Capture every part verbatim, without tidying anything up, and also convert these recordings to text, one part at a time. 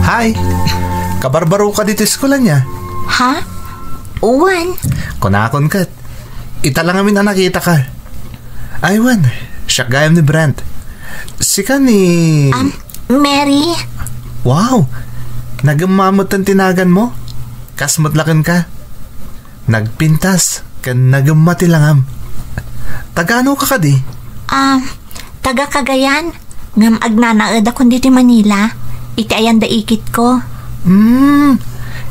Ay, kabarbaro ka ditoy school, ania? Ha? Wen. Kunakon ket, ita la ngamin a nakitaka. Ay, wen, siak gayam ni Brent. Sika ni... Um, Mary. Wow, nagemmam met ti naganmo. Kas met la kenka. Nagpintas ken nagemma ti langam. Taga-ano ka kadi? Ah, taga Cagayan, ngem agnanaedakon ditoy Manila, iti ayan da ikitko. Hmm,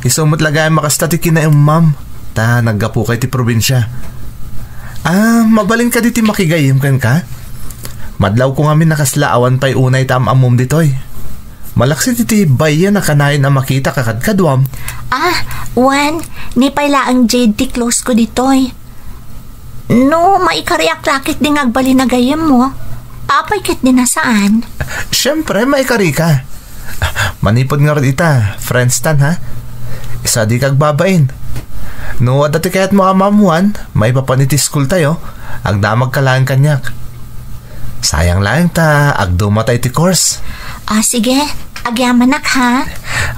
isu met la gayam a kasta ti kinaemmam, ta naggapuka iti probinsia. Ah, mabalin kadi ti makigayyem kenka? Madlawko ngamin a kasla awan pay unay ta am-ammom ditoy. Malaksid iti bayan a kanayon a makitaka kadkaduam. Ah, wen, ni pay laeng Jade ti close ko ditoy. No maikariak la ketdi nga agbalin a gayyemmo, apay ketdi a saan? Siempre, maikarika. Manipud ngarud ita, friends tan, ha? Isu a dika agbabain. No adda ti kayatmo a maammuan, maipapan iti school tayo, agdamagka laeng kaniak. Sayang laeng ta agdumata iti course. Ah, sige. Agyamanak, ha?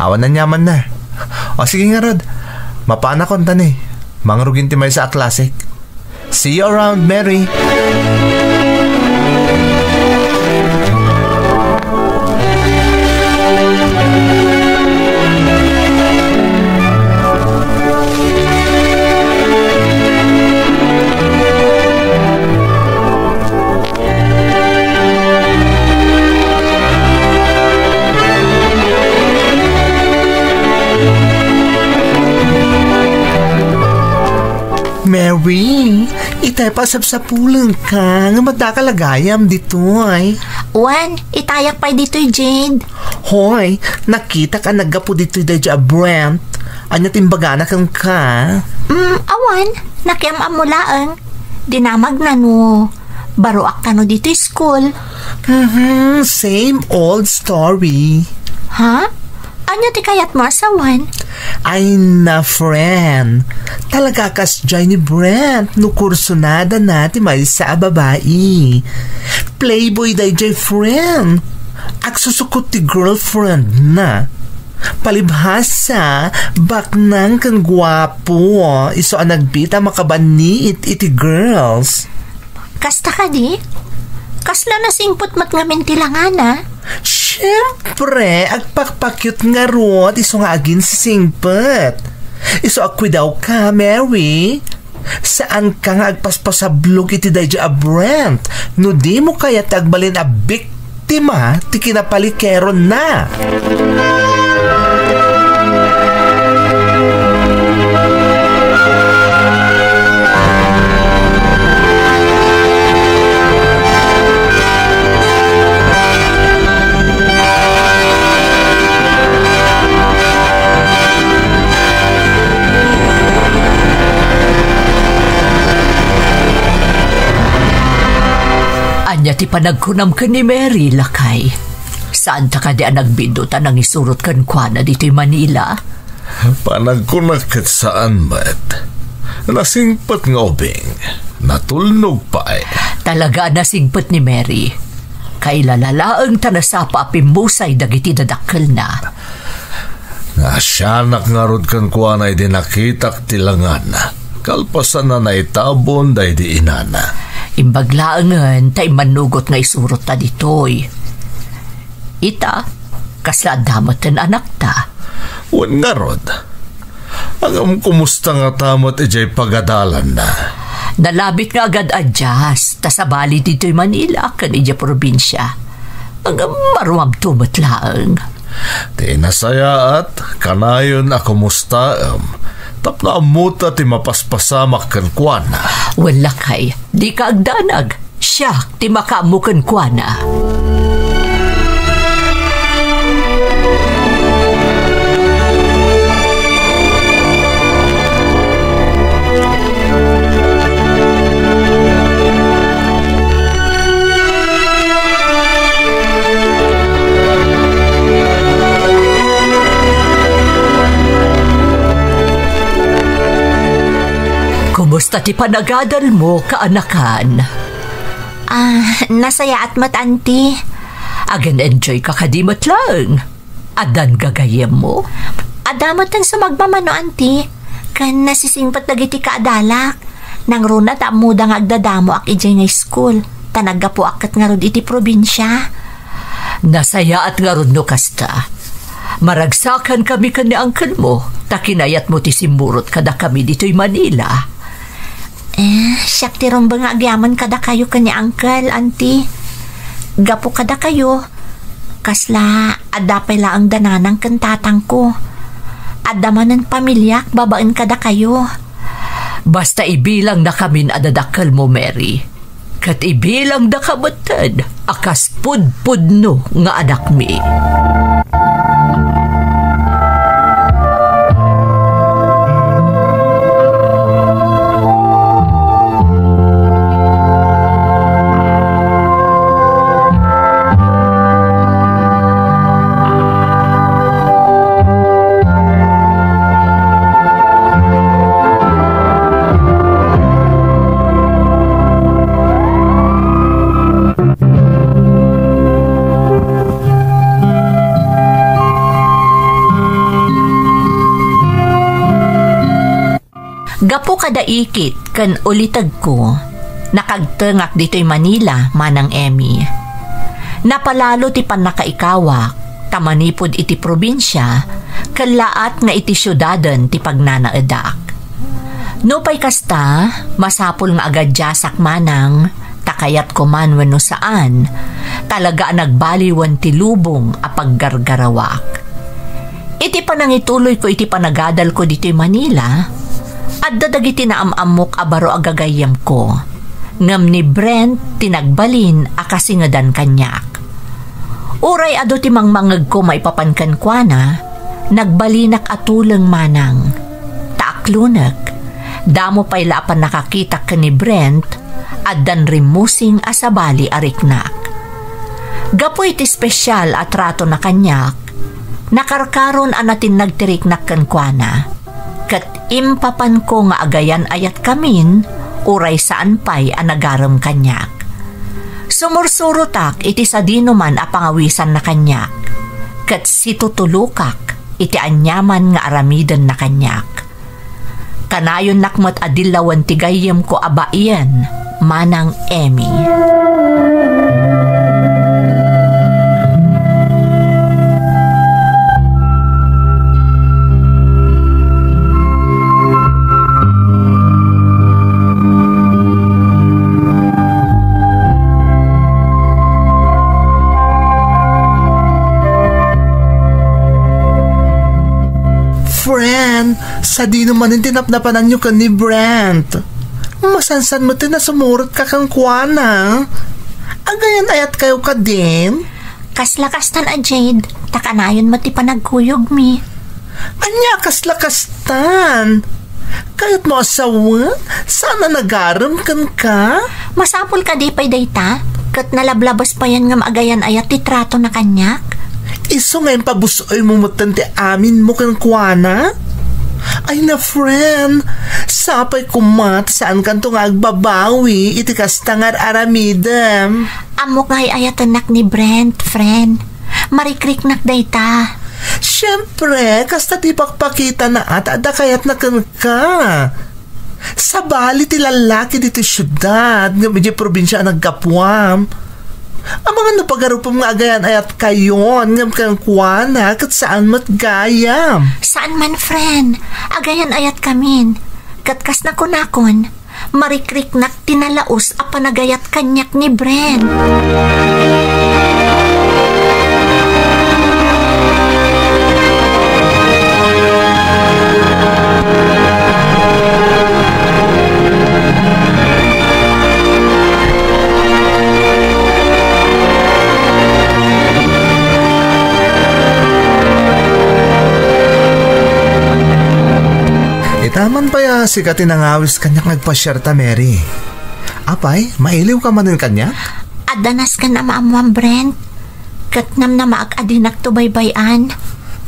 Awan aniamanna. O, sige ngarud. Mapanakon ta ni. Mangrugin ti maysa a classic. See you around, Mary. Mary, itay pa sapsapulenka, nga madakal a gayam ditoy. Wen, itayak pay ditoy, Jade. Hoy, nakitak a naggapu ditoy daydi a Brent. Ania ti imbagana kenka? Mm, awan, nakiam-ammo laeng. Dinamagna no baroak kano ditoy school. Mhm, same old story. Ha? Ania ti kayatmo a sawen? Ay na, friend. Talaga kasdiay ni Brent no kursunadana ti maysa a babai. Playboy daydiay, friend. Agsusukot ti girlfriend na. Palibhasa, baknang ken guapo, isu a nagbiit a makabanniit iti girls. Kasta kadi? Kasla nasingpet met ngamin ti langana? Siempre, agpakpakyot ngarud isu nga aginsisingpet. Isu a kuidawka, Mary. Saanka nga agpaspasablog iti daydi a Brent no dimo kayat ti agbalin a biktima ti kinapalikeronna. Ania ti panagkunam ken ni Mary, lakay? Saanta kadi a nagbiddut a nangisurot kenkuana ditoy Manila? Panagkunak ket saan met. Nasingpet nga ubing. Natulnog pay. Talaga a nasingpet ni Mary. Kailalalaeng ta nasapa a pimmusay dagiti dadakkelna. Naasianak ngarud kenkuana idi nakitak ti langana, kalpasan a naitabon daydi inana. Imbag laengen ta immannugot nga isurotta ditoy. Ita, kasla adda met ti anakta? Wen ngarud. Ngem kumusta ngata met idiay pagadalanna? Nalabit nga agad-adjust, ta sabali ditoy Manila ken idiay probinsia. Ngem maruamto met laeng. Ti nasayaat, kanayon a kumustaem, tapno ammota ti mapaspasamak kenkuana. Wen lakay, dika agdanag. Siak ti makaammo kenkuana. Kumusta ti panagadalmo, kaanakan? Ah, nasayaat met, Auntie. Agen-enjoy ka kadi met laeng? Addan gagayyemmo? Adda metten sumagmamano, Auntie. Ken nasisingpet dagiti kaadalak. Nangruna ta ammoda nga agdadamoak idiay nga school, ta naggapuak ket ngarud iti probinsia. Nasayaat ngarud no kasta. Maragsakankami ken ni uncle mo, ta kinayatmo ti simmurot kadakami ditoy Manila. Eh, siak ti rumbeng nga agyaman kadakayo ken ni uncle, Auntie. Gapu kadakayo, kasla adda pay laeng da nanang ken tatangko. Adda manen pamiliak babaen kadakayo. Basta ibilangna kamin a dadakkelmo, Mary. Ket ibilangdaka metten a kas pudpudno nga anakmi. Gapu kada ikit ken ulitegko, nakagtengak ditoy Manila, Manang Emmy. Napalalo ti pannakaikawak, ta manipud iti probinsia, kellaat nga iti siudaden ti pagnanaedak. Nupay kasta, masapul nga agadiasak manang, ta kayatko man wenno saan, talaga a nagbaliwen ti lubong a paggargarawak. Iti panangituloyko iti panagadalko ditoy Manila, adda dagiti naam-ammok a baro a gagayyemko, ngem ni Brent ti nagbalin a kasingedan kaniak. Uray adu ti mangmangegko maipapan kenkuana, nagbalinak a tuleng manang. Ta aklonek, damo pay la a pannakakitak ken ni Brent, addan rimmusing a sabali a riknak. Gapu iti espesial a tratona kaniak, nakarkaron a natinnag ti riknak kenkuana, ket impapanko nga agayan-ayatkamin uray saan pay a nagarem kaniak. Sumursurotak iti sadinoman a pangawisanna kaniak, ket situtulokak iti aniaman nga aramidenna kaniak. Kanayonnak met a dillawen ti gayyemko a baien, Manang Emmy. Friend, sadino manen ti napnapananyo ken ni Brent? Masansan met ti nasumurotka kenkuana. Agayan-ayatkayo kadin? Kasla kastan a Jade, ta kanayon met ti panagkuyogmi. Ania kasla kastan? Kayatmo a sawen? Saan a nagarem kenka? Masapul kadi pay dayta? Ket nalablabas payen nga maagayan-ayat ti tratona kaniak? Isu nga impabus-oymo metten ti aminmo kenkuana? Ay na, friend, sapay koma ta saankanto nga agbabawi iti kasta nga ar-aramidem. Ammok nga ay-ayatennak ni Brent, friend. Marikriknak dayta. Siempre, kasta ti ipakpakitana a ta adda kayatna kenka. Sabali ti lallaki ditoy siudad ngem idiay probinsia a naggapuam. Amangan no pagarupem nga agayan-ayatkayon ngem kenkuana ket saan met gayam. Saan man, friend. Agayan-ayatkamin. Ket kas nakunakon, marikriknak ti nalaus a panagayat kaniak ni Brent. Itaman pay a sika ti nangawis kaniak nga agpasiarta, Mary. Apay, mailiwka manen kaniak? Adda nasken a maammoam, Brent. Ket namnamaak a dinakto baybay-an.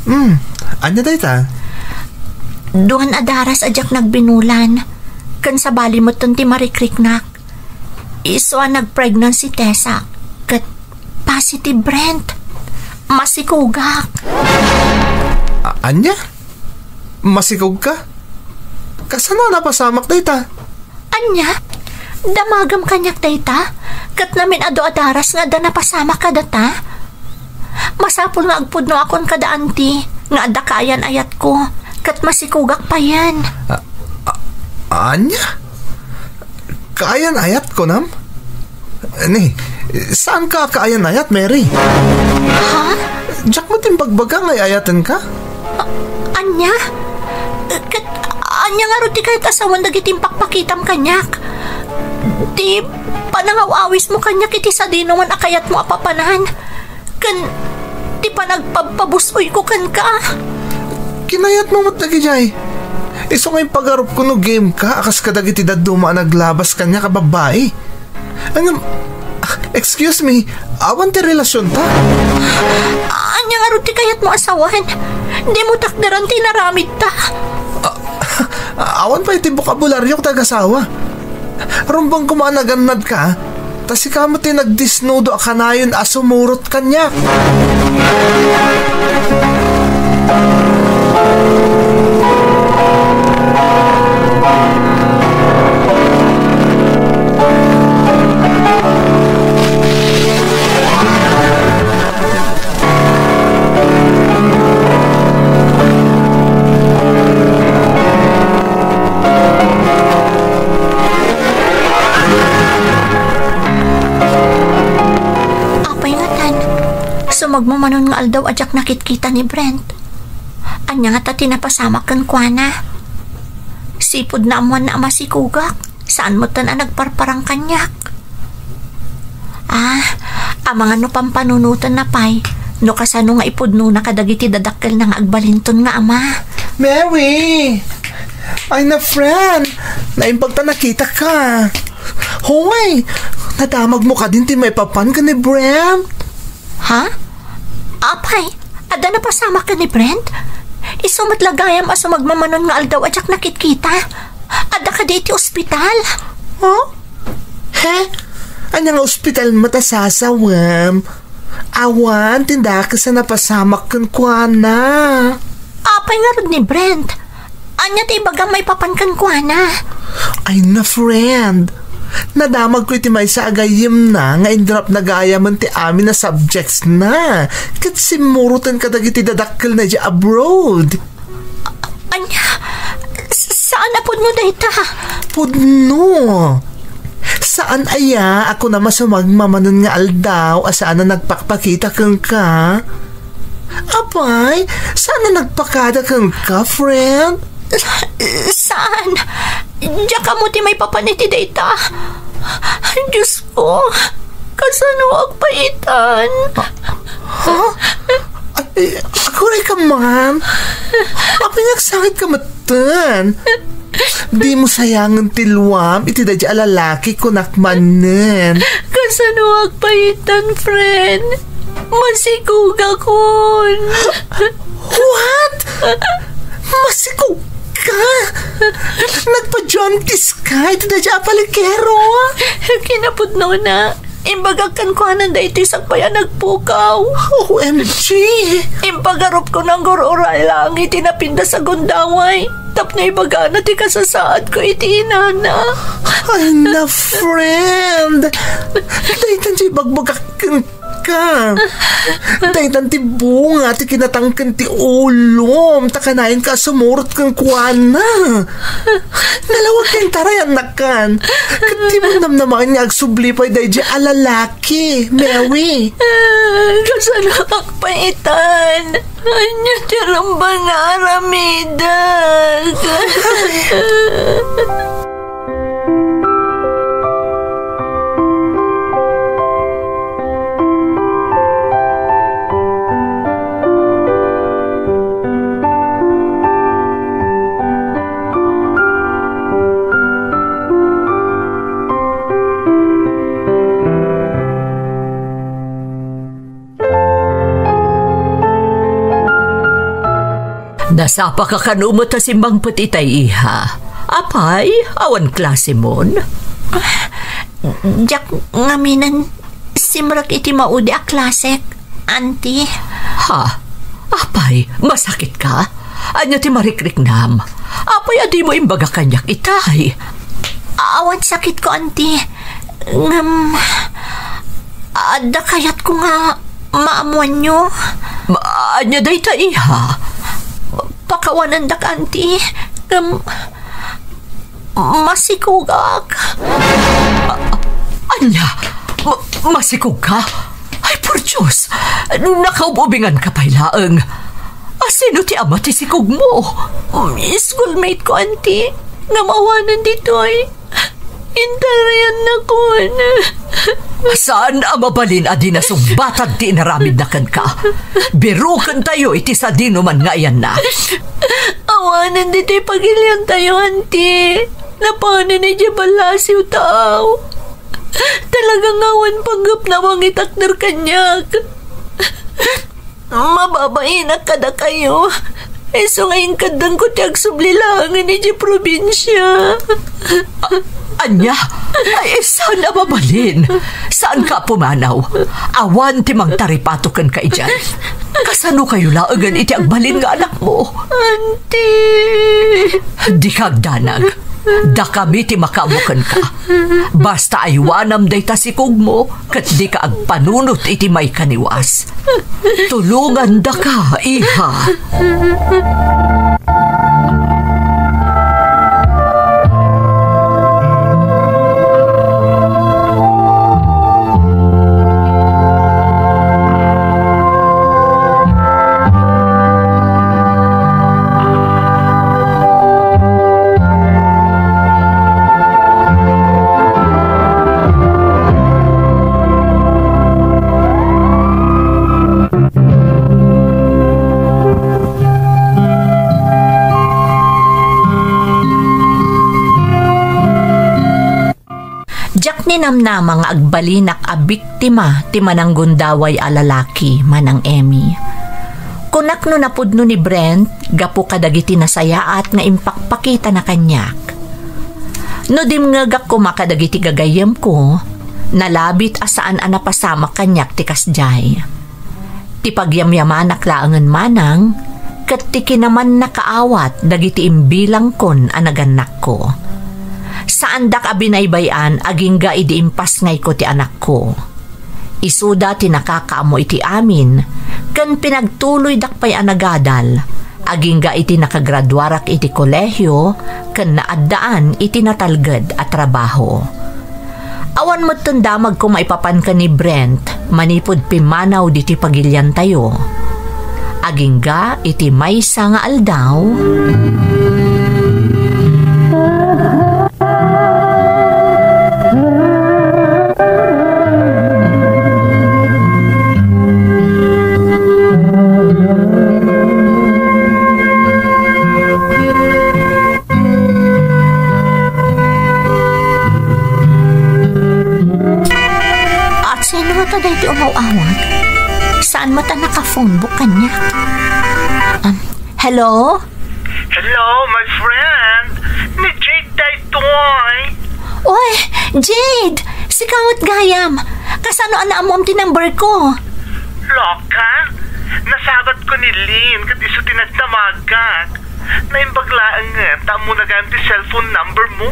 Hmm, ania dayta? Duan a daras a diak nagbinulan. Ken sabali metten ti marikriknak. Isu a nag-pregnancy test-ak. Ket positive, Brent. masikugak. A-, ania? Masikugka? Kasano a napasamak dayta? Ania? Damagem kaniak dayta? Ket namin-adu a daras nga adda napasamak kadata? Masapul nga agpudnoakon kada anti nga adda kaayan-ayatko, ket masikugak payen. A-, a-, ania? Kaayan-ayat, kunam? Ni, saanka kaayan-ayat, Mary? Ha? Diak met imbagbaga nga ay-ayatenka? A-, ania? Ket ania ngarud ti kayat a sawen dagiti impakpakitam kaniak? Ti panangaw-awismo kaniak iti sadinoman a kayatmo a papanan, ken ti panagpabpabus-oyko kenka. Kinayatmo met dagidiay. Isu nga impagarupko no game ka a kas kadagiti dadduma a naglabas kaniak a babbai. Ngem, excuse me, awan ti relasionta? Ania ngarud ti kayatmo a sawen? Dimo takderan ti inaramidta. A-, awan pay ti bokabulariok ti agasawa. Rumbeng koma a nagannadka, ta sika met ti nagdisnudo a kanayon a sumurot kaniak. Apay ngatan, sumagmamanon nga aldaw a diak nakitkita ni Brent. Ania ngata ti napasamak kenkuana? Sipud naammoanna a masikugak, saan metten a nagparparang kaniak. Ah, amangan no pampanunotenna pay, no kasano nga ipudnona kadagiti dadakkelna nga agbalinton nga ama. Mary! Ay na, friend! Naimbag ta nakitaka. Hoy! Nadamagmo kadin ti maipapan ken ni Brent? Ha? Apay, adda napasamak ken ni Brent? Isu met la gayam a sumagmamanon nga aldaw a diak nakitkita. Adda kadi iti ospital? Huh? He? Ania nga ospital met a sasawem? Awan ti dakes a napasamak kenkuana. Apay ngarud ni Brent? Ania ti ibagam maipapan kenkuana? Ay na, friend. Nadamagko iti maysa a gayyemna nga indropna gayamen ti amin a subjectsna ket simmuroten kadagiti dadakkelna idiay abroad. Ania? S-, saan a pudno dayta? Pudno. Saan aya a kunam a sumagmamanon nga aldaw a saan a nagpakpakita kenka? Apay, saan a nagpakada kenka, friend? Saan? Diak ammo ti maipapan iti dayta. Diosko, kasanoak pay itan? Ha? Ay, aguray ka man. Apay nga agsakit ka metten? Dimo sayangen ti luam iti daydiay a lalaki, kunak manen. Kasanoak pay itan, friend? Masikugakon. What? Masikog ka? Nagpa-jaundice ka iti daydiay a palikero? Kinapudnona, imbagak kenkuana daytoy sakbay a nagpukaw. O M G! Impagarupko nga agur-uray laeng iti napintas a gundaway tapno ibagana ti kasasaadko iti inana. Ay na, friend! Daytan ti ibagbagak kenka. Daytan ti bunga ti kinatangken ti ulom, ta kanayon ka a sumurot kenkuana. Nalawag ka intaray, anakkan. Ket dimo namnamaen nga agsubli pay daydiay a lalaki, Mary. Kasanoak pay itan? Ania ti rumbeng nga aramidek? Nasapaka kano met a simmangpet itay, iha? Apay, awan klasemon? Diak ngamin a simrek iti maudi a klasek, Auntie. Ha? Apay, masakitka? Ania ti marikriknam? Apay a dimo imbaga kaniak itay? Awan sakitko, Auntie. Ngem, adda kayatko nga maammoanyo. Ma-, ania dayta, iha? Pakawanendak, Auntie. Ngem, masikogak. A-, ania? Ma-, masikogka? Ay, por Dios! Nakaub-ubinganka pay laeng. A, sino ti ama ti sikogmo? Schoolmate ko, Auntie. Ngem awanen ditoy. Intarayannakon. Saan a mabalin a di nasungbatad ti inaramidna kenka. Birukentayo iti sadinoman nga ayanna. Awanen ditoy pagiliantayo, Auntie. Napanen idiay ballasiw ta aw. Talaga nga awan panggepna a mangitakder kaniak. Mababainak kadakayo. Isu nga inkeddengko ti agsubli laengen idiay probinsia. A-, ania? Ay, saan a mabalin. Saanka a pumanaw. Awan ti mangtaripato kenka idiay. Kasanokayo laengen iti agbalin nga anakmo? Auntie. Dika agdanag. Dakami ti makaammo kenka. Basta aywanam dayta sikogmo, ket dika agpanunot iti maikaniwas. Tulongandaka, iha. Diak ninamnama nga agbalinak a biktima ti mananggundaway a lalaki, Manang Emmy. Kunak no napudno ni Brent gapu kadagiti nasayaat nga impakpakitana kaniak. No dimngegak koma kadagiti gagayyemko, nalabit a saan a napasamak kaniak ti kasdiay. Ti pagyamyamanak laengen manang, ket ti kinamannakaawat dagiti imbilangkon a nagannakko. Saandak a binaybay-an agingga idi impasngayko ti anakko. Isuda ti nakakaammo iti amin, ken pinagtuloydak pay a nagadal, agingga iti nakagraduarak iti kolehio ken naaddaan iti natalged a trabaho. Awan metten damagko maipapan ken ni Brent manipud pimmanaw ditoy pagiliantayo. Agingga iti maysa nga aldaw, At sino ngata daytoy umaw-awag? Saan met a naka-phone book kaniak? Um, hello? Hello, my friend. Ni Jade daytoy. Oy, Jade! Sika met gayam. Kasano a naammoam ti number ko? Loka? Nasabat ko ni Lynn ket isu ti nagdamagak. Naimbag laengen ta ammona gayam ti cellphone number mo.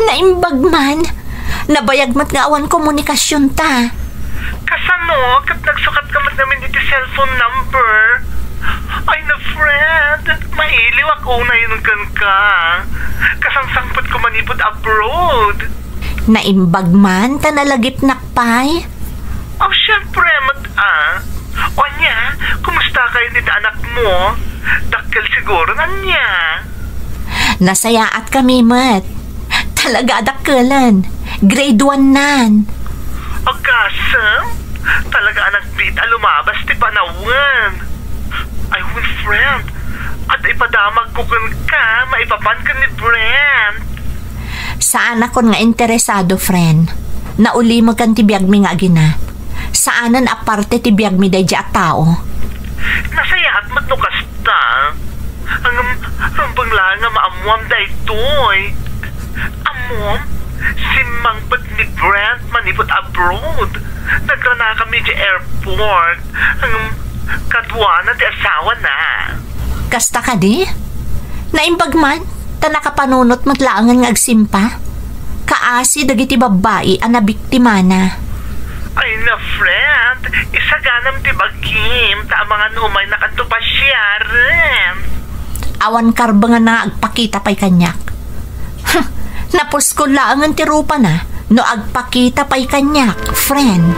Naimbag man. Nabayag met nga awan komunikasionta. Kasano ket nagsukatka met ngamin iti cellphone number? Ay, na friend, mailiwak unayen kenka. Kasangsangpetko manipud abroad. Naimbag man ta nalagipnak pay. Aw, siyempre met, ah. O ania, kumusta kayo ni anak mo? Dakkel siguro, ania? Nasayaat kami met. Talaga a dakkelen. Grade one nan. Agasem? Talaga a nagbiit a lumabas ti panawen. Ay, wen, friend. Adda ipadamagko kenka, maipapan ken ni Brent. Saanakon nga interesado, friend. Naulimekan ti biagmi nga agina. Saanen a parte ti biagmi daydi a tao. Nasayaat met no kasta. Ngem, rumbeng laeng nga maammuam daytoy. Ammom, simmangpet ni Brent manipud abroad. Nagranakami idiay airport. Ngem, Kaduana ti asawana. Kasta kadi? Naimbag man, ta nakapanunot met laengen nga agsimpa. Kaasi dagiti babbai a nabiktimana. Ay na, friend, isaganam ti bagim, ta amangan umaynakato pasiar. Awan karbengan nga agpakita pay kaniak. Huh, napuskol laengen ti rupana no agpakita pay kaniak, friend.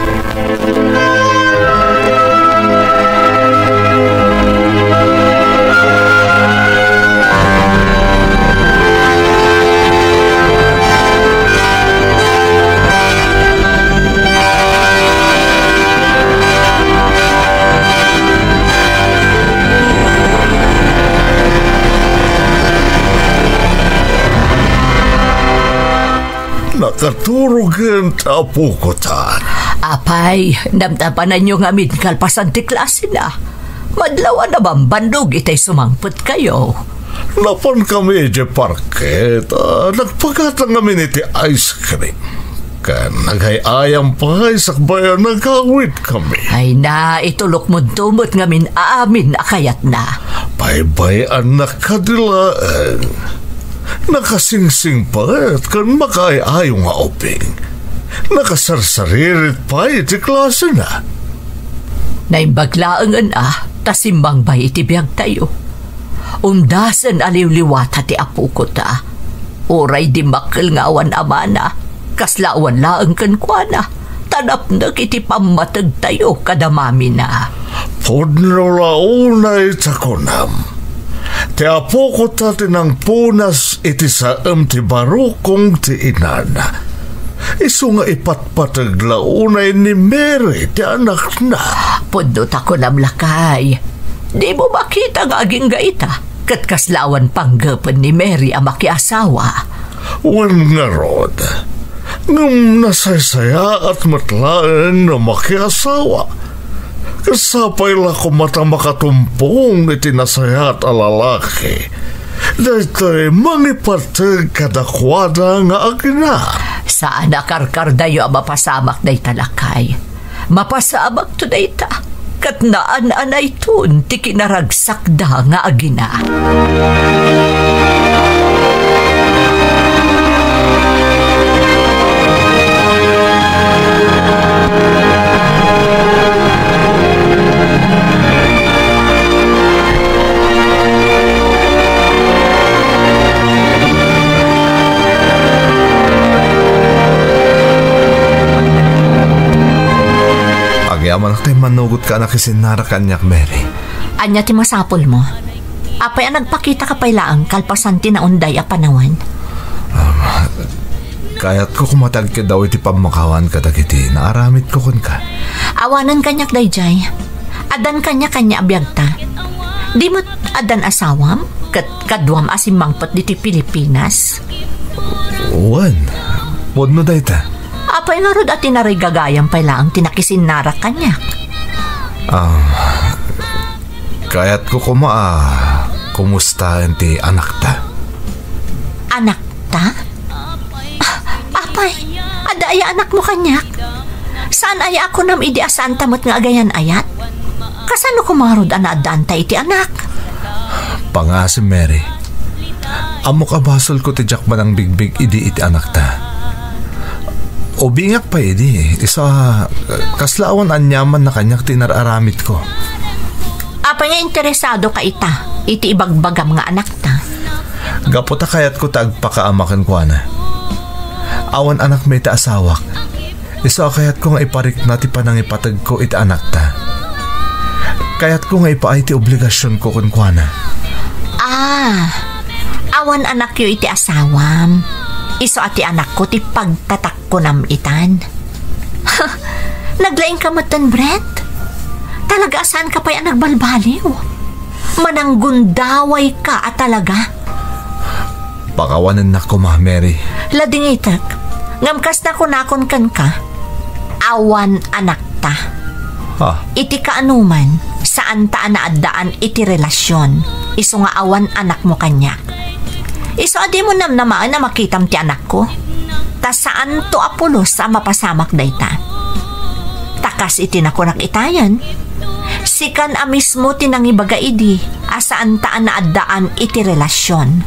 Nakaturogen ti apoko ta. Apay, namnapananyo ngamin kalpasan ti klasena. Madlaw a nabambandog itay sumangpetkayo. Napankami idiay parke, ta nagpagatang ngamin iti ice cream. Ken nagay-ayam pay sakbay a nagawidkami. Ay na, itulokmonto met ngamin amin a kayatna. Baybay-annak kadi laeng. Nakasingsingpet ken makaay-ayo nga ubing. Nakasarsaririt pay ti klasena. Naimbag laengen a ta simmangbay iti biagtayo. Umdasen a liwliwata ti apoko ta. Uray dimmakkel nga awan amana, kasla awan laeng kenkuana, ta napnek iti pammategtayo kada mamina. Pudno la unay ta kunam. Ti apoko ta ti nangpunas iti saem ti barukong ti inana. Isu nga ipatpateg la unay ni Mary ti anakna. Pudno ta kunam, lakay. Dimo makita nga agingga ita, ket kasla awan panggepen ni Mary a makiasawa. Wen ngarud, ngem nasaysayaat met laeng no makiasawa. Sapay la koma ta makatumpong iti nasayaat a lalaki. Daytoy mangipateg kadakuada nga agina. Saan a karkardayo a mapasamak dayta, lakay. Mapasamakto dayta, ket naan-anayton ti kinaragsakda nga agina. Agyamanak ta immanugotka a nakisinnara kaniak, Mary. Ania ti masapulmo? Apay a nagpakitaka pay laeng kalpasan ti naunday a panawen? Ah, kayatko koma ti agkiddaw iti pammakawan kadagiti naaramidko kenka. Awanen kaniak daydiay. Addan kaniak ania a biagta. Di met addan asawam ket kaduam a simmangpet ditoy Pilipinas? Wen, pudno dayta. Apay ngarud a tinarigagayam pay laeng ti nakisinnara kaniak? Ah, kayatko koma a kumustaen ti anakta. Anakta? Ah, apay, adda aya anakmo kaniak? Saan aya a kunam idi a saanta met nga agayan-ayat? Kasano koma ngarud a naaddaanta iti anak? Pangasim, Mary. Ammok a basolko ti diak manangbigbig idi iti anakta. Ubingak pay idi, isu a kasla awan aniamanna kaniak ti inar-aramidko. Apay nga interesadoka ita iti ibagbagam nga anakta? Gapu ta kayatko ta agpakaama kenkuana. Awan anakmi iti asawak. Isu a kayatko nga iparikna ti panangipategko iti anakta. Kayatko nga ipaay ti obligasionko kenkuana. Ah, awan anakyo iti asawam. Isu a ti anakko ti pagtatakkonam itan. Naglaingka metten, Brent? Talaga a saanka pay a nagbalbaliw? Mananggundawayka a talaga. Pakawanennak koma, Mary. Ladingitek, ngem kas nakunakon kenka, awan anakta. Ah. Iti kaanoman, saanta a naaddaan iti relasion, isu nga awan anakmo kaniak. Isu a dimo namnamaen a makitam ti anakko. Ta saanto a pulos a mapasamak dayta. Ta kas iti nakunak itayen, Ti kan a mismo ti nangibaga idi a saanta a naaddaan iti relasion.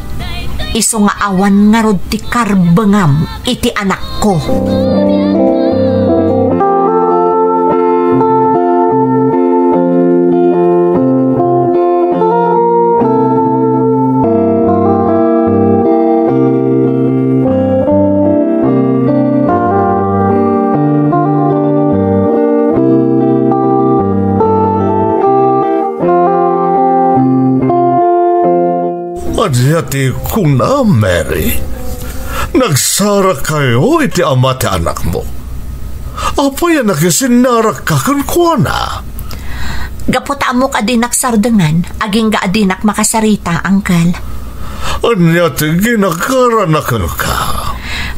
Isu nga awan ngarud ti karbengam iti anakko. Ania ti kunam, Mary? Nagsarakkayo iti ama ti anakmo. Apay a nakisinnarakka kenkuana? Gapu ta ammok a dinak sardengan, agingga a dinak makasarita, Uncle. Ania ti ginagarana kenka?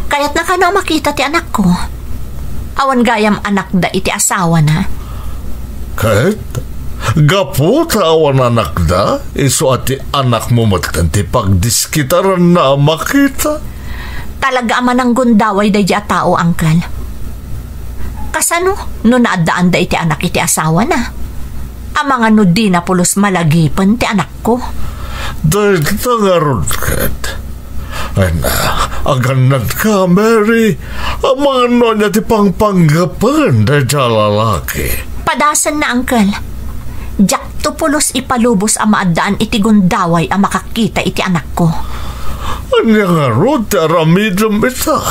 Kayatna kano a makita ti anakko? Awan gayam anakda iti asawana. Ket gapu ta awan anakda, isu a ti anakmo met ti pagdiskitaranna a makita. Talaga a mananggundaway daydi a tao, Uncle. Kasano no naaddaanda iti anak iti asawana? Amangan no dina pulos malagipen ti anakko. Dayta ngarud ket. Ay na, agannadka, Mary. Amangan no ania ti pangpanggapen dayta a lalaki. Padasenna, Uncle. Diakto pulos ipalubos a maaddaan iti gundaway a makakita iti anakko. Ania ngarud ti aramidem ita?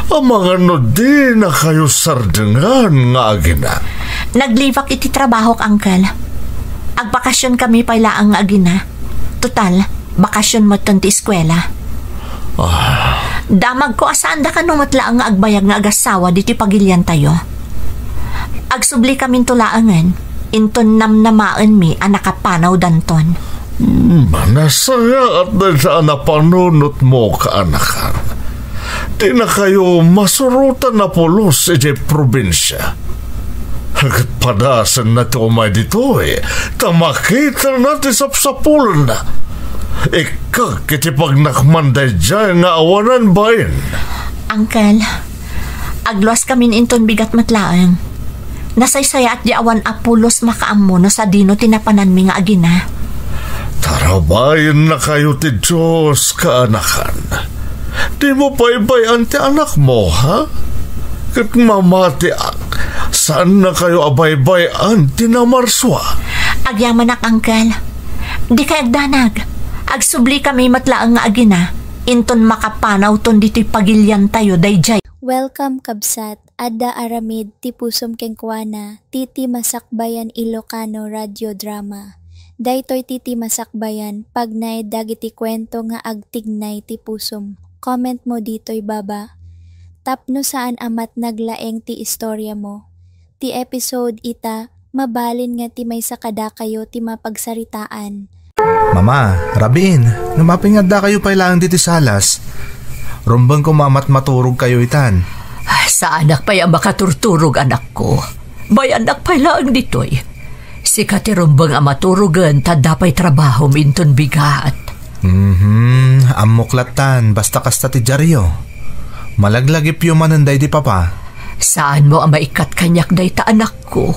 Amangan no dinakayo sardengan nga agina. Naglibak iti trabahok, Uncle. Agbakasionkami pay laeng nga agina. Total, bakasion metten ti eskuela. Ah. Damagko a saanda kano met laeng nga agbayag nga agassawa ditoy pagiliantayo. Agsubli kaminto laengen, inton namnamaenmi a nakapanawdanton. Hmm, nasangaat dayta a napanunotmo, kaanakan. Dinakayo masurotan a pulos idiay probinsia. Ket padasenna ti umay ditoy, ta makitana ti sapsapulenna. Ikkak iti pagnakman daydiay nga awanan bain. Uncle, agluaskamin inton bigat met laeng. Nasaysayaat di awan a pulos makaammo no sadino ti napananmi nga agina. Tarabayennakayo ti Dios, kaanakan. Dimo baybay-an ti anakmo, ha? Ket mamatiak, saannakayo a baybay-an ti namarsua. Agyamanak, Uncle. Dikay agdanag. Agsublikami met laeng nga agina, inton makapanawton ditoy pagiliantayo daydiay. Welcome, kabsat. Adda aramid ti pusom kenkuana, Titi Masakbayan Ilocano Radio Drama. Daytoy Titi Masakbayan, pagnaed dagiti kuento nga agtignay ti pusom. Comment mo ditoy baba. Tapno saan a matnag laeng ti istorya mo. Ti episode ita, mabalin nga ti maysa kadakayo ti mapagsaritaan. Mama, rabiin, ngem apay nga addakayo pay laeng ditoy salas? Rumbeng koma a matmaturogkayo itan. Ah, saanak pay a makaturturog, anakko. Bayannak pay laeng ditoy. Sika ti rumbeng a maturogen ta adda pay trabahom inton bigat. Mhm, ammok lattan, basta kasta ti diaryo. Malaglagipyo manen daydi papa. Saanmo a maikkat kaniak dayta, anakko.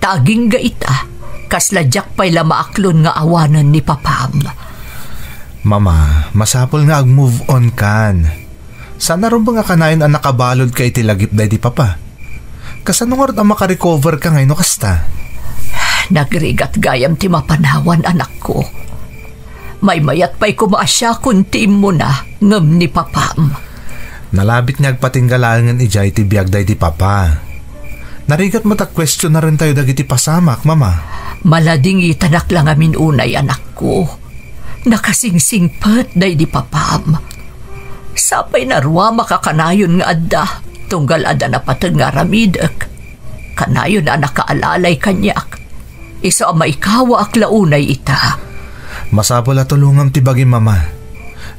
Ta agingga ita, kasla diak pay la maaklon nga awanen ni papam. Mama, masapul nga ag-move on kan. Saan a rumbeng a kanayon a nakabaludka iti lagip daydi papa. Kasano ngarud a makarecover ka ngay no kasta? Nagrigat gayam ti mapanawan, anakko. Maymayat pay koma a siakon ti immuna ngem ni papam. Nalabit nga agpatingga laengen idiay ti biag daydi papa. Narigat met a questionarentayo dagiti pasamak, Mama. Maladingitanak la ngamin unay, anakko. Nakasingsingpet daydi papam. Sapay naruamak a kanayon nga adda, tunggal adda napateg nga aramidek. Kanayon a nakaalalay kaniak. Isu a maikawaak la unay ita. Masapul a tulongam ti bagim, Mama.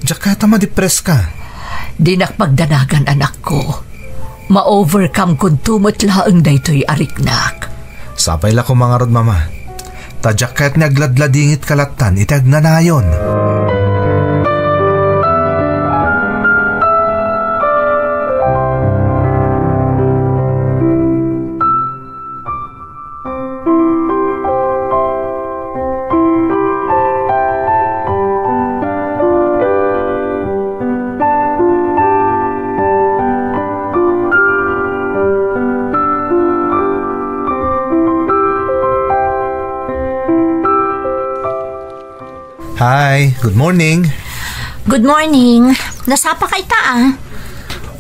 Diak kayat a madepress ka. Dinak pagdanagan, anakko. Ma-overcome konto met laeng daytoy a riknak. Sapay la koma ngarud, Mama. Ta diak kayat nga agladladingit ka lattan iti agnanayon. Hi, good morning. Good morning. Nasapa ka ita, ah?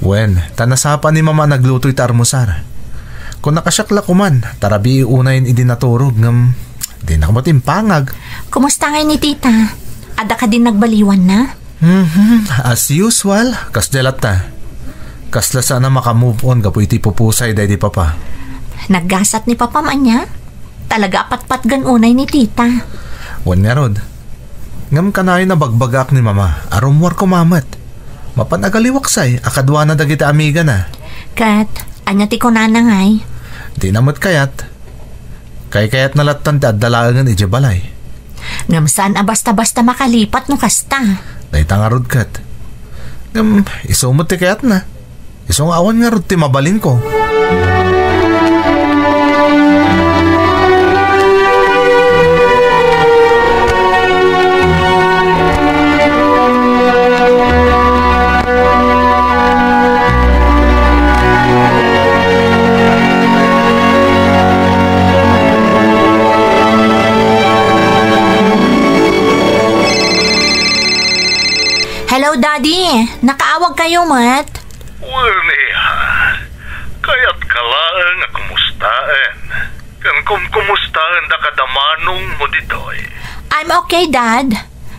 Wen, ta nasapa ni Mama nagluto ita almusar. Kuna kasiak la kuman, ta rabii unayen idi naturog, ngem dinak met impangag. Kumusta ngay ni Tita? Adda kadin nagbaliwanna? Mhm, as usual, kasdiay latta. Kasla saan a maka-move on gapu iti pupusay daydi Papa. Naggasat ni Papam ania? Talaga a patpatgan unay ni Tita. Wen ngarud. Ngem kanayon a bagbagaak ni Mama, a rummuar koma met. Mapan agaliwaksay a kaduana dagiti amigana. Ket, ania ti kunana ngay? Dina met kayat. Kaykayatna lattan ti adda laengen idiay balay. Ngem saan a basta-basta makalipat no kasta. Dayta ngarud ket. Ngem, isu met ti kayatna. Isu nga awan ngarud ti mabalinko. Hello, Daddy. Nakaawag kayo met? Well, iha, kayat ka laeng a kumustaen. Ken kumkumustaen da kada manong mo ditoy. I'm okay, Dad.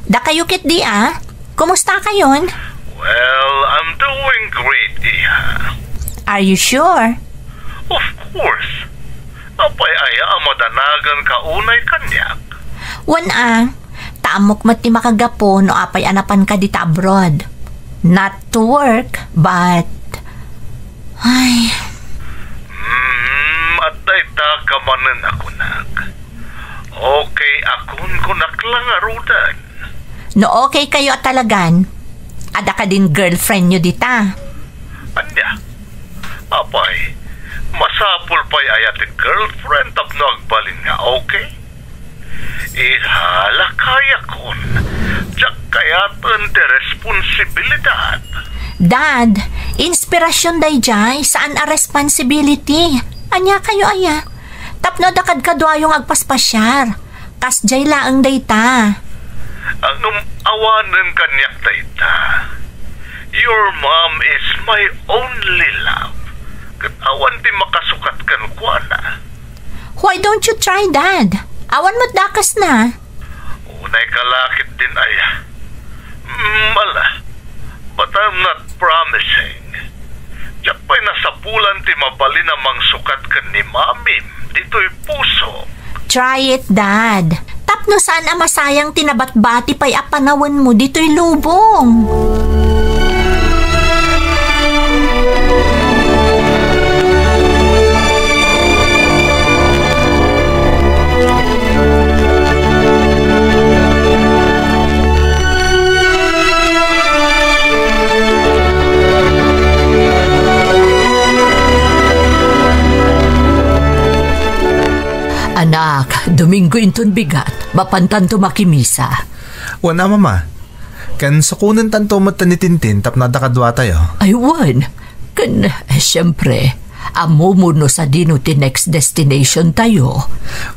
Dakayo ketdi, ah? Kumusta kayon? Well, I'm doing great, iha. Are you sure? Of course. Apay aya a madanagan ka unay kaniak? Wen a, ta ammok met ti makagapu no apay a napan ka dita abroad. Not to work, but, ay. Hmm, adda ita ka manen a kunak. Okay a kunkunak la ngaruden. No okay kayo a talagan, adda kadin girlfriend nyo dita. Ania? Apay, masapul pay aya ti girlfriend tapno agbalin nga okay? Iha, lakayakon. Diak kayaten ti responsibilidad. Dad, inspirasyon daydiay, saan a responsibility. Ania kayo aya? Tapno adda kadkaduayo nga agpaspasiar. Kasdiay laeng dayta. Ngem awanen kaniak dayta. Your mom is my only love. Ket awan ti makasukat kenkuana. Why don't you try, Dad? Awan met dakesna. Unay ka la ketdin aya. Mm, ala. But I'm not promising. Diak pay nasapulan ti mabalin a mangsukat ken ni Mamim ditoy puso. Try it, Dad. Tapno saan a masayang ti nabatbati pay a panawenmo ditoy lubong. Anak, Domingo inton bigat, mapantanto makimisa. Wen a, Mama. Ken sukonentanto met ni Tintin tapno adda kaduatayo. Ay, wen. Ken, eh, siyempre, ammomo no sadino ti next destination tayo.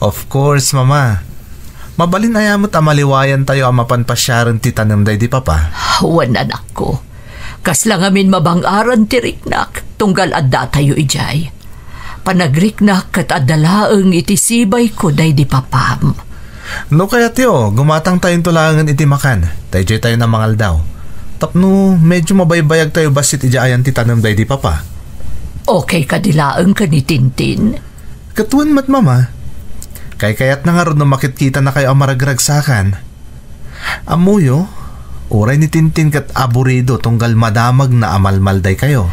Of course, Mama. Mabalin aya met a maliwayantayo a mapan pasiaren ti tanem daydi Papa? Wen, anakko. Kasla ngamin mabang-aran ti riknak, tunggal addatayo idiay. Panagriknak ket adda laeng iti sibayko daydi Papam. No kayatyo, gumatangtayonto laengen iti makan, ta idiay tayo a mangaldaw. Tapno medyo mabaybayagtayo bassit idiay ayan ti tanem daydi Papa. Okay kadi laeng ken ni Tintin? Ket wen met, Mama. Kaykayatna ngarud no makitkitanakayo a maragragsakan. Ammoyo, uray ni Tintin ket aburido tunggal madamagna a malmaldaykayo.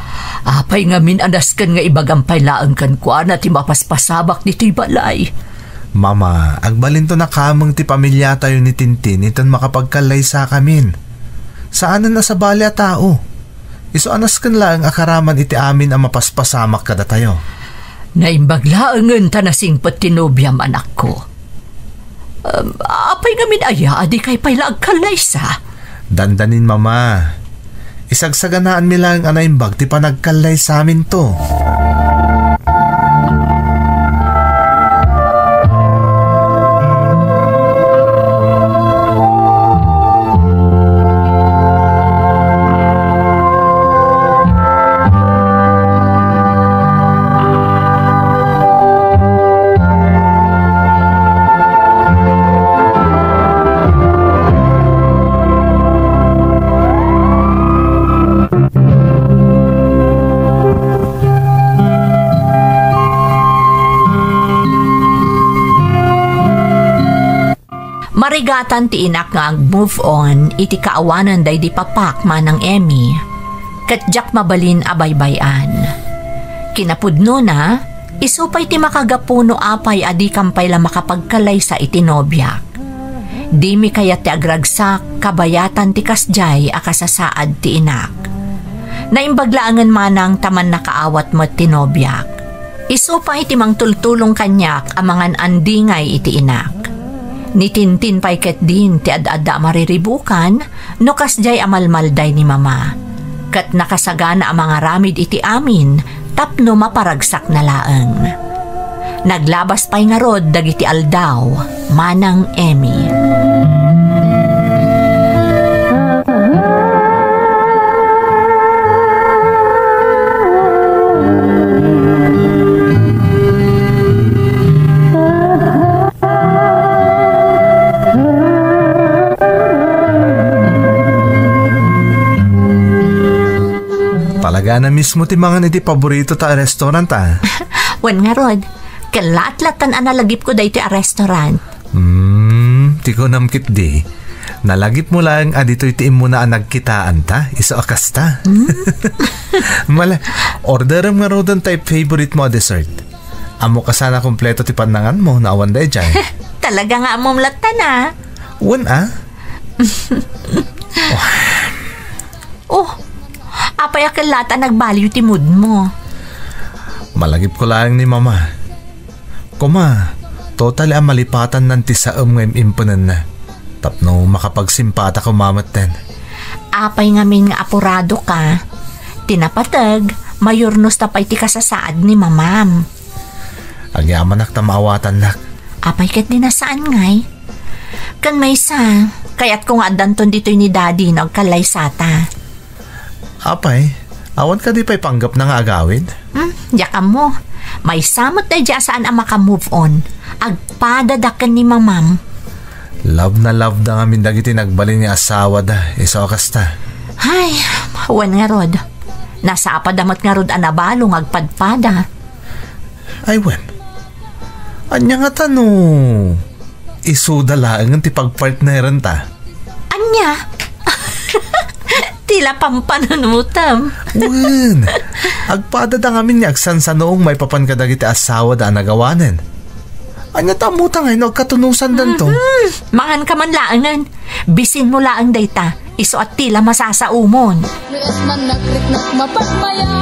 Apay ngamin a nasken nga ibagam pay laeng kenkuana ti mapaspasamak ditoy balay? Mama, agbalinto a kameng ti pamiliatayo ni Tintin inton makapagkallaysakamin. Saanen a sabali a tao. Isu a nasken laeng a karaman iti amin a mapaspasamak kadatayo. Naimbag laengen ta nasingpet ti nobiam, anakko. Um, apay ngamin aya a dikay pay la agkallaysa? Dandanin, Mama. Isagsaganaanmi laeng a naimbag ti panagkallaysaminto. Narigatan ti inak nga ag-move on iti kaawanan daydi papak, Manang Emmy. Ket diak mabalin a baybay-an. Kinapudnona, isu pay ti makagapu no apay a dikam pay la makapagkallaysa iti nobiak. Dimi kayat ti agragsak kabayatan ti kasdiay a kasasaad ti inak. Naimbag laengen manang ta mannakaawat met ti nobiak. Isu pay ti mangtultulong kaniak a mangan-andingay iti inak. Nitintin pay ketdin ti ad-adda a mariribukan no kasdiay a malmalday ni Mama. Ket nakasagana a mangaramid iti amin tapno maparagsakna laeng. Naglabas pay ngarud dagiti aldaw, Manang Emmy. Talaga na mismo ti mangan iti paborito ta a restaurant, ah. Wen ngarud, kellaat lattan a nalagipko daytoy a restaurant. Hmm, ti kunam ketdi. Nalagipmo laeng a ditoy ti immuna a nagkitaanta, isu a kasta. Hmm? Mala, orderem ngaruden tay favorite mo a dessert. Ammok a sana kompleto ti pannanganmo no awan daydiay. Talaga nga ammom lattan, ah. Wen, ah? Oh, apay a kellaat a nagbaliw ti mood mo? Malagipko laeng ni Mama. Koma, totally a malipatannan ti saem nga im-impenenna. Tapno makapagsimpataka koma metten. Apay ngamin nga apuradoka? Ti napateg, mayurnosta pay ti kasasaad ni Mamam. Agyamanak ta maawatannak. Apay ketdi a saan ngay? Ken maysa, kayatko nga addanton ditoy ni Daddy no agkallaysata. Apay, awan kadi pay panggepna nga agawid? Hmm, diak ammo. Maysa met daydiay a saan a maka-move on. Agpadada ken ni Mamam. Love na love da ngamin dagiti nagbalin nga asawada, isu a kasta. Ay, wen ngarud. Nasapada met ngarud a nabalo nga agpadpada. Ay, wen. Ania ngata no isuda laengen ti pagpartnerenta? Ania? Ti la pampanunutem. Wen, agpadada ngamin nga agsansanuong maipapan kadagiti asawada a nagawanen. Ania ta ammota ngay no agkatunosandanto? Mhm. Manganka man laengen. Bisinmo laeng dayta. Isu a ti la masasaumon. Res man nakriknak mapagmaya.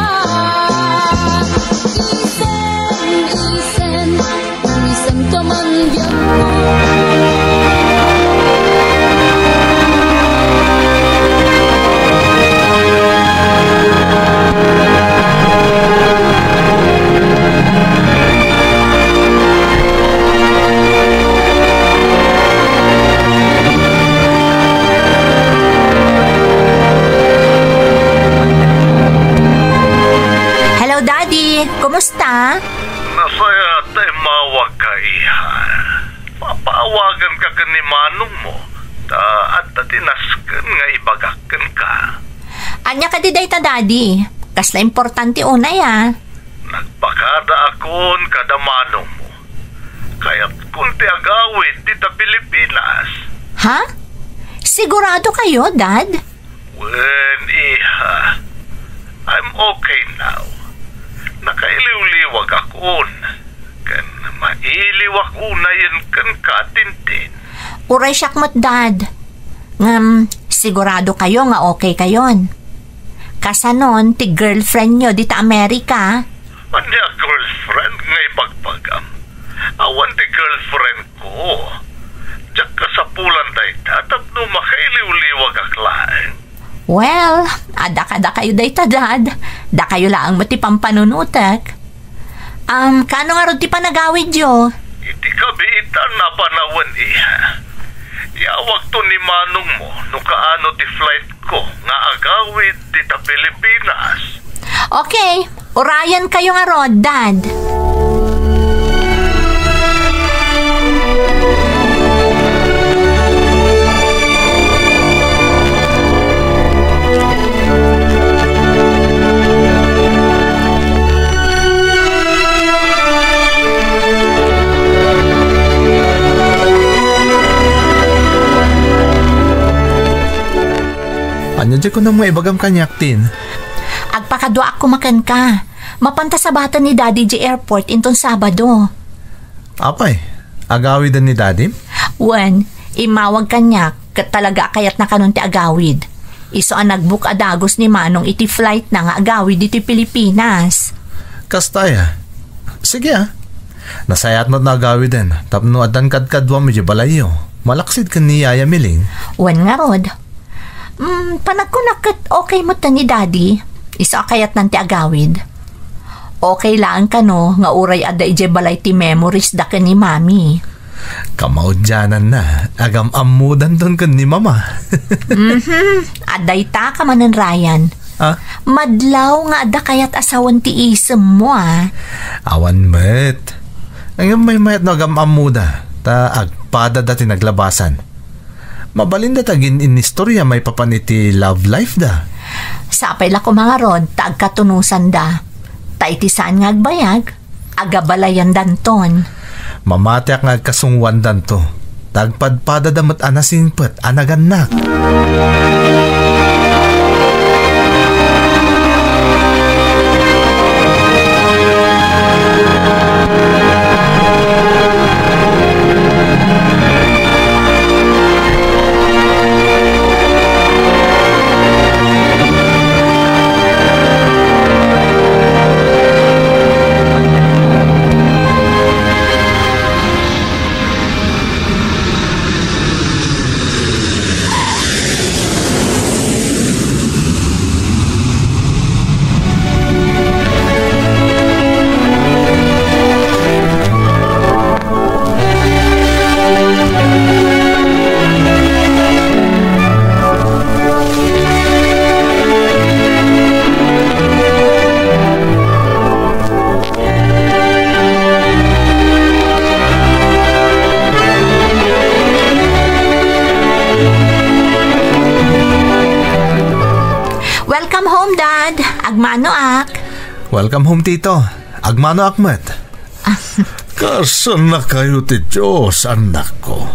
Isen, isen, isen ka man biag ko. Hello, Daddy. Kumusta? Nasayaat ta immawagka, iha. Papaawaganka ken ni manongmo, ta adda ti nasken nga ibagak kenka. Ania kadi dayta, Daddy? Kasla importante unay, a. Nagpakadaakon kada manongmo. Kayatkon ti agawid dita Pilipinas. Ha? Sigurado kayo, Dad? Wen, iha. I'm okay now. Nakailiwliwagakon. Ken mailiwak unayen kenka, Tintin. Uray siak met, Dad. Ngem, sigurado kayo nga okay kayon? Kasanon ti girlfriend nyo dita Amerika? Ania girlfriend nga ibagbagam? Awan ti girlfriend ko. Diak kasapulan dayta tapno makailiwliwagak laeng. Well, adda kadakayo dayta, Dad. Dakayo laeng met ti pampanunotek. Um, kaano ngarud ti panagawidyo? Iti kabiitan a panawen, iha. Iawagto ni manongmo no kaano ti flight ko nga agawid dita Pilipinas. Okay, urayan kayo ngarud, Dad. Ania diay kunam nga ibagam kaniak, Tin? Agpakaduaak koma kenka. Mapanta sabaten ni Daddy idiay airport inton Sabado. Apay, agawiden ni Daddy? Wen, immawag kaniak ket talaga a kayatna kanon ti agawid. Isu a nagbook a dagus ni Manong iti flight na nga agawid ditoy Pilipinas. Kasta aya? Sige, a. Nasayaat met no agawiden tapno addan kadkaduam idiay balayyo, malaksid ken ni Yaya Miling. Wen ngarud. Mm, panagkunak ket okay met ni Daddy. Isu a kayatnan ti agawid. Okay laeng kano nga uray adda idiay balay ti memories da ken ni Mami. Kamaudiananna, agam-ammodanton ken ni Mama. Mhm. Adda ita ka manen, Ryan. Ah? Madlaw nga adda kayat a sawen ti isemmo, a. Awan met. Ngem maymayat no agam-ammoda, ta agpadada ti naglabasan. Mabalinda ta agin-inistorya maipapan iti love life da. Sapay la koma ngarud ta agkatunosanda. Ta iti saan nga agbayag, agabalayandanton. Mamatiak nga agkasungoandanto. Ta agpadpadada met a nasingpet a nagannak. Welcome home, Dad. Agmanoak. Welcome home, Tito. Agmanoak met. Kasannakayo ti Dios, annakko.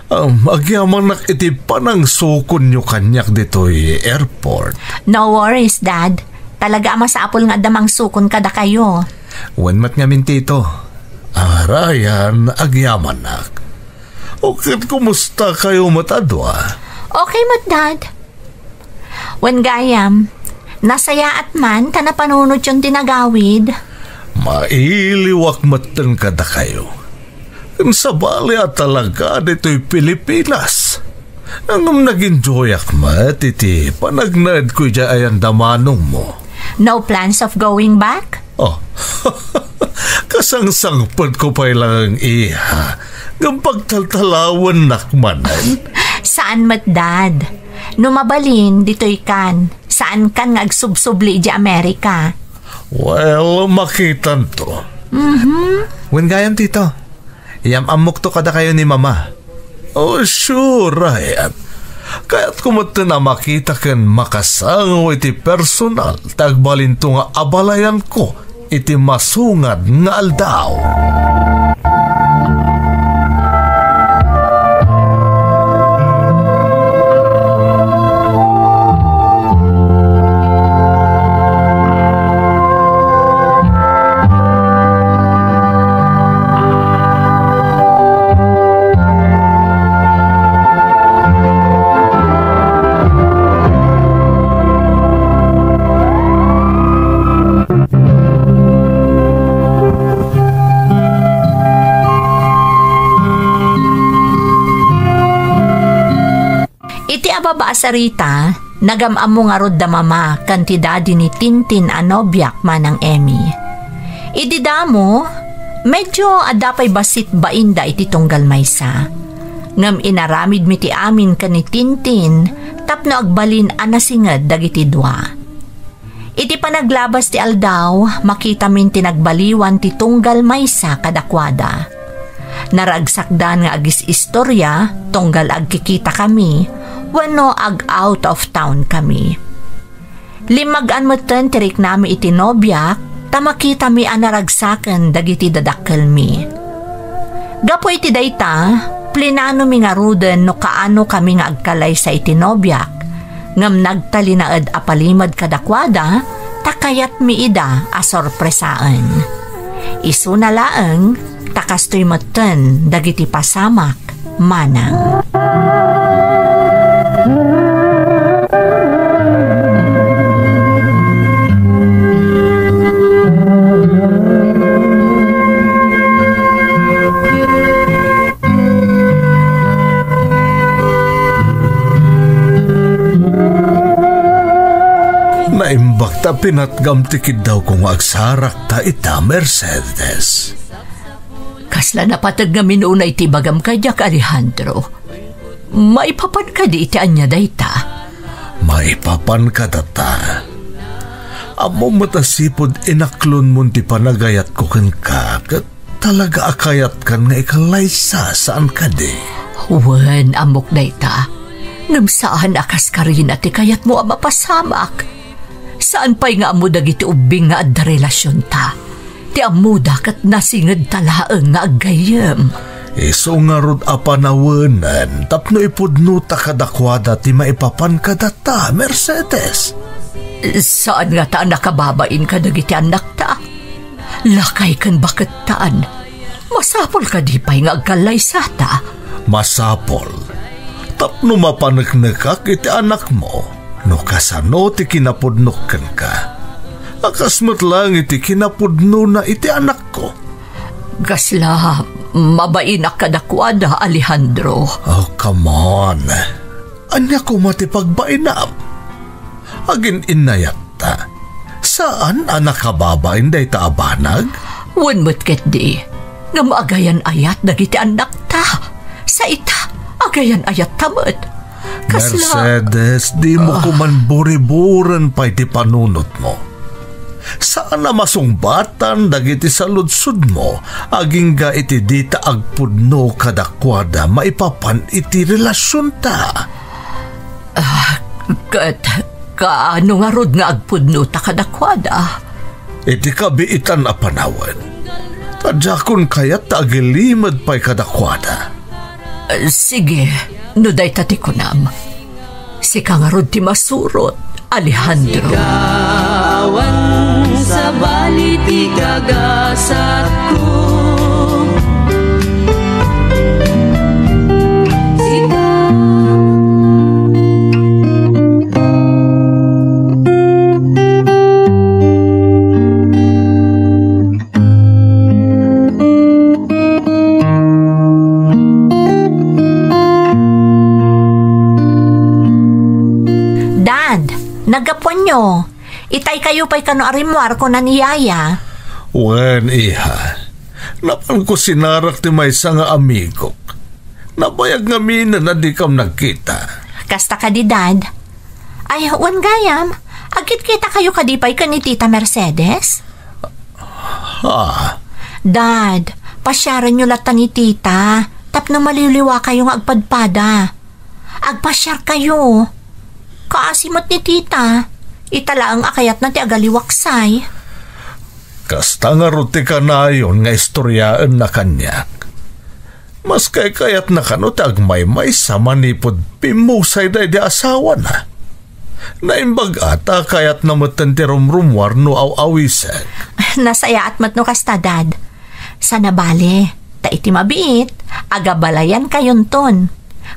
Um, agyamanak iti panangsukonyo kaniak ditoy airport. No worries, Dad. Talaga a masapul nga adda mangsukon kadakayo. Wen met ngamin, Tito. Ah, Ryan, agyamanak. O ket kumusta kayo met a dua? Okay met, Dad. Wen gayam, nasayaat man ta napanunotyon ti nagawid. Mailiwak metten kadakayo. Ken sabali a talaga ditoy Pilipinas. Ngem nag-enjoyak met iti panagnaedko idiay ayan da manongmo. No plans of going back? Oh, kasangsangpetko pay laeng, iha. Ngem pagtaltalawennak manen. Saan met, Dad. No mabalin, ditoy kan. Saan kan nga agsubsubli idiay Amerika. Well, makitanto. Mhm. Wen gayam, Tito. Iyam-ammokto kadakayo ni Mama. Oh, sure, Ryan. Kayatko metten a makita ken makasango iti personal ta agbalinto nga abalayanko iti masungad nga aldaw. Iti ababa a sarita, nagam-ammo ngarud da Mama ken ti dadi ni Tintin a nobiak, Manang Emmy. Idi damo, medyo adda pay bassit bainda iti tunggal maysa. Ngem inaramidmi ti amin ken ni Tintin tapno agbalin a nasinged dagiti dua. Iti panaglabas ti aldaw, makitamin ti nagbaliwan ti tunggal maysa kadakuada. Naragsakdan nga agis-istorya tunggal agkikitakami wenno ag-out of town kami. Limmagan metten ti riknami iti nobiak ta makitami a naragsaken dagiti dadakkelmi. Gapu iti dayta, plinanomi ngaruden no kaano kami nga agkalaysa iti nobiak. Ngem nagtalinaed a palimed kadakuada ta kayatmi ida a sorpresaen. Isuna laeng ta kastoy metten dagiti pasamak, manang. Naimbag ta pinatgam ti kiddawko nga agsarakta ita, Mercedes. Kasla napateg nga minuna iti ibagam kadiak, Alejandro. Maipapan kadi iti ania dayta? Maipapan kadata. Ammom met a sipud inaklonmon ti panagayatko kenka, ket talaga a kayatkan nga ikallaysa, saan kadi? Wen, ammok dayta. Ngem saan a kaskarina ti kayatmo a mapasamak. Saan pay nga ammo dagiti ubbing nga adda relasionta. Ti ammoda ket nasingedta laeng nga aggayyem. Isu ngarud a panawenen tapno ipudnota kadakuada ti maipapan kadata, Mercedes. Saan ngata a nakababain kadagiti annakta? Lakay ken bakettan. Masapul kadi pay nga agkallaysata? Masapul. Tapno mapaneknekak iti anakmo, no kasano ti kinapudnok kenka. A kas met laeng iti kinapudnona iti anakko. Kasla mabainak kadakuada, Alejandro. Oh, come on. Ania koma ti pagbainam? Agin-innayatta. Saan a nakababain dayta a banag? Wen met ketdi. Ngem agayan-ayat dagiti annakta. Sa ita, agayan-ayatta met. Kasla Mercedes, dimo Ah. koman buriburen pay ti panunotmo. Saan a masungbatan dagiti saludsodmo agingga iti dita agpudno kadakuada maipapan iti relasionta. Ah, ket kaano ngarud nga agpudnota kadakuada? Iti kabiitan a panawen, ta diakon kayat ta agilimed pay kadakuada. Eh, sige, no dayta ti kunam. Sika ngarud ti masurot, Alejandro. Sikawan, sabali ti kagasatko. Sika- Dad, naggapuanyo. Itaykayo pay kano a rimmuar, kuna ni Yaya. Wen, iha. Napanko sinarak ti maysa nga amigok. Nabayag ngaminen a dikam nagkita. Kasta kadi, Dad? Ay, wen gayam, agkitkitakayo kadi pay ken ni Tita Mercedes? Ah. Dad, pasiarenyo latta ni Tita, tapno maliwliwakayo nga agpadpada. Agpasiarkayo. Kaasi met ni Tita, ita laeng a kayatna ti agaliwaksay. Kasta ngarud ti kanayon nga istoriaenna kaniak. Maski kayatna kano ti agmaymaysa manipud pimmusay daydi asawana. Naimbag-a ta kayatna metten ti rumrummuar no aw-awisek. Nasayaat met no kasta, Dad. Sana bale, ta iti mabiit, agabalayankayonton.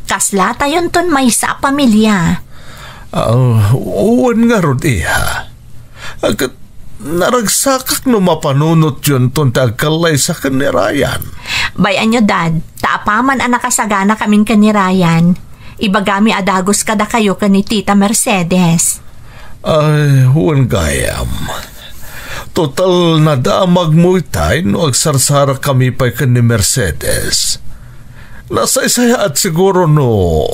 Kaslatayonton maysa a pamilia. Ah, wen ngarud, iha. Ket naragsakak no mapanunotyonton ti agkallaysa ken ni Ryan. Bay-anyo, Dad, ta apaman a nakasaganakamin ken ni Ryan, ibagami a dagus kadakayo ken ni Tita Mercedes. Ay, wen gayam. Total, nadamagmo itay no agsarsarakami pay ken ni Mercedes. Nasaysayaat siguro no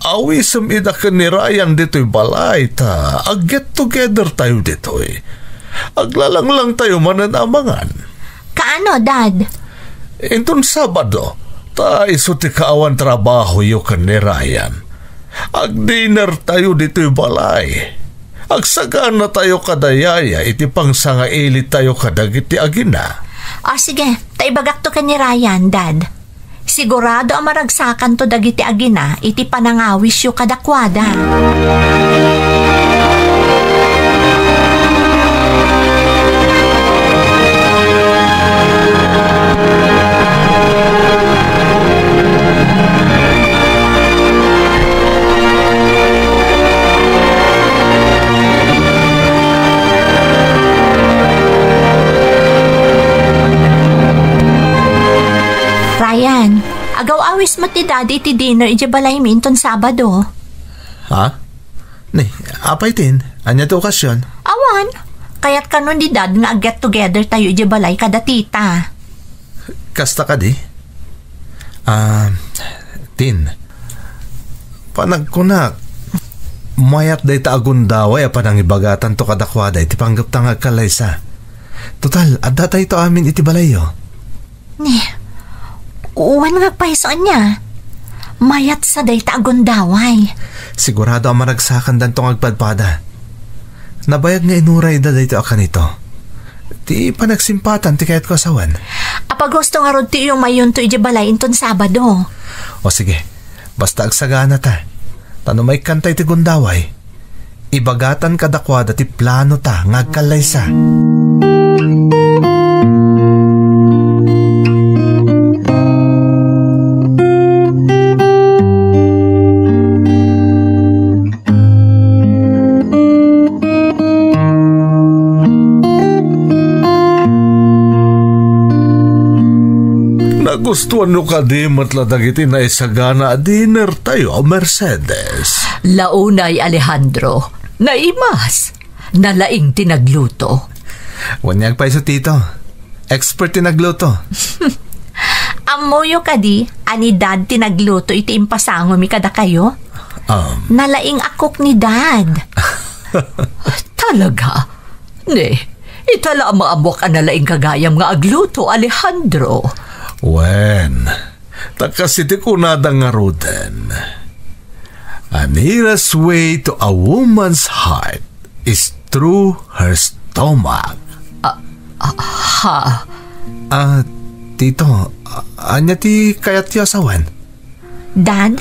awisem ida ken ni Ryan ditoy balay ta ag-get together tayo ditoy. Aglalanglang tayo manen a mangan. Kaano, Dad? Inton Sabado, ta isu ti kaawan trabahoyo ken ni Ryan. Agdinner tayo ditoy balay. Agsagana tayo kada Yaya iti pangsangaili tayo kadagiti agina. Ah, sige, ta ibagakto ken ni Ryan, Dad. Sigurado a maragsakanto dagiti agina iti panangawisyo kadakuada. Ryan, agaw-awis met ni Daddy iti dinner idiay balaymi inton Sabado. Ha? Ni, apay tin? Ania ti okasyon? Awan. Kayat kano ni Dad nga ag-get together tayo idiay balay kada tita. Kasta kadi? Ah, Tin, panagkunak, mayat dayta a gundaway a panangibagatanto kadakuada iti panggepta nga agkallaysa. Total, adda tayto amin iti balayyo. Ni, wen nga agpayso ania? Mayat sa dayta a gundaway. Sigurado a maragsakandanto nga agpadpada. Nabayag nga inurayda daytoy a kanito. Ti panagsimpatan ti kayatko a sawen. Apagusto ngarud ti iyumayonto idiay balay inton Sabado. O sige, basta agsagana ta. Ta no maikkan iti gundaway, ibagatan kadakuada ti plano ta nga agkallaysa. Nagustuanyo kadi met la dagiti naisagana a dinner tayo, Mercedes? Launay, Alejandro. Naimas. Nalaing ti nagluto. Wen nga agpayso, Tito. Expert ti nagluto. Ammoyo kadi a ni Dad ti nagluto iti impasangomi kadakayo? Um. Nalaing a cook ni Dad. Talaga? Ne, ita la a maammoak a nalaing gagayam nga agluto, Alejandro. Wen, ta kas iti kunada ngaruden, "A nearest way to a woman's heart is through her stomach." Ah, ah, ha? Ah, Tito, a-, ania ti kayatyo a sawen? Dad?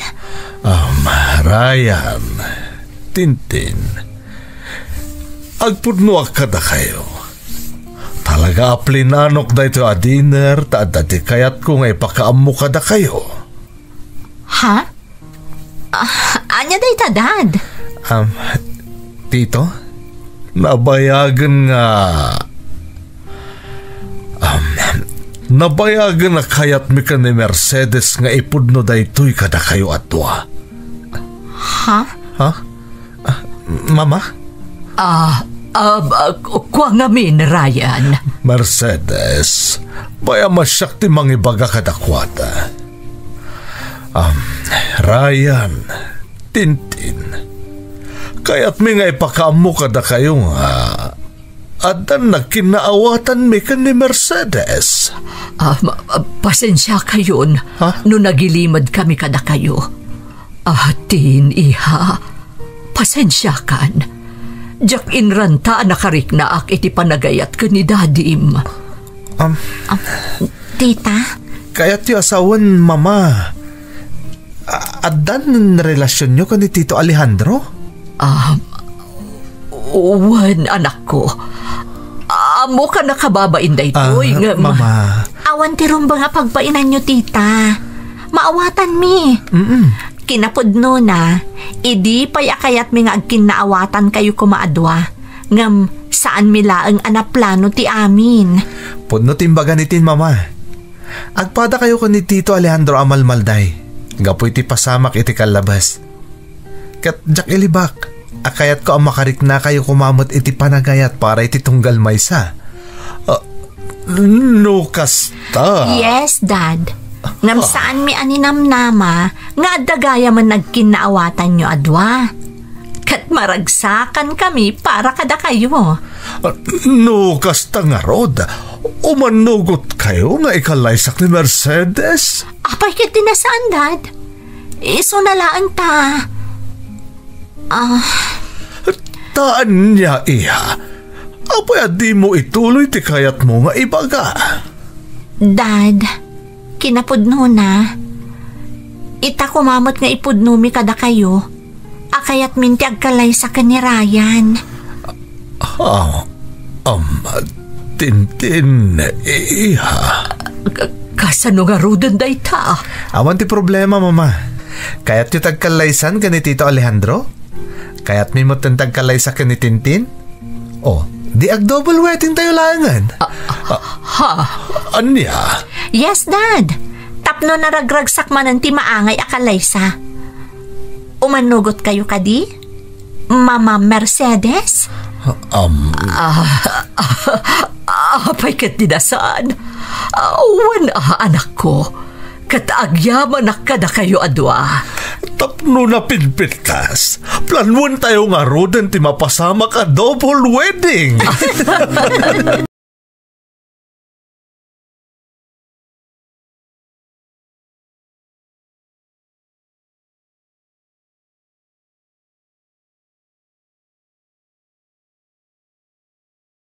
Um, Ryan, Tintin, agpudnoak kadakayo. Talaga a plinanok daytoy a dinner ta adda ti kayatko nga ipakaammo kadakayo. Ha? Ah, ania dayta, Dad? Um, Tito, nabayagen nga, um, nabayagen a kayatmi ken ni Mercedes nga ipudno daytoy kadakayo a dua. Ha? Ha? Ah, Mama? Ah, ah, ah, kua ngamin, Ryan. Mercedes, bay-am a siak ti mangibaga kadakuada. Um, Ryan, Tintin, kayatmi nga ipakaammo kadakayo nga addan nagkinnaawatanmi ken ni Mercedes. Ah, ma-, ah, pasensiakayon, ha? No nagilimed kami kadakayo. Ah, Tin, iha, pasensiakan. Diak inranta a nakariknaak iti panagayat ken ni Dadim. Um, Ah, Tita? Kayatyo a sawen, Mama. A-, addan relasionyo ken ni Tito Alejandro? Ah, wen, anakko. Ammokan a kababain daytoy, Ah, ngem Mama. Awan ti rumbeng a pagbainanyo, Tita. Maawatanmi. Mm-mm. Kinapudnona, idi pay a kayatmi nga agkinnaawatankayo koma a dua, ngem saanmi laeng a naplano ti amin. Pudno ti imbaga ni Tin, Mama. Agpadakayo ken ni Tito Alejandro a malmalday gapu iti pasamak iti kallabes. Ket diak ilibak a kayatko a makariknakayo koma met iti panagayat para iti tunggal maysa. Ah, no kasta. Yes, Dad. Ngem Ah. saanmi a ninamnama nga adda gayamen nagkinnaawatanyo a dua. Ket maragsakankami para kadakayo. Ah, no kasta ngarud, umannugotkayo nga ikallaysak ni Mercedes? Apay ket ti nasaan, Dad? Isuna laeng ta. Ah. Ta ania, iha? Apay a dimo ituloy ti kayatmo nga ibaga? Dad, Kinapudnona, ita koma met nga ipudnomi kadakayo a kayatmin ti agkalaysa ken ni Ryan. Ah, um, Tintin, iha. Ka-, kasano ngaruden dayta? Awan ti problema, Mama. Kayatyo ti agkalaysan ken ni Tito Alejandro? Kayatmi met ti agkalaysa ken ni Tintin? Oh, di ag-double wedding tayo laengen. Ah, ha? Ania? Yes, Dad. Tapno naragragsak manen ti maangay a kalaysa. Umanugot kayo kadi, Mama Mercedes? Um. Ah, ah, apay ket dinasan? Ah, wen, ah, anakko, ket agyamanak kadakayo a dua. Tapno napinpintas, planuentayo ngaruden ti mapasamak a double wedding.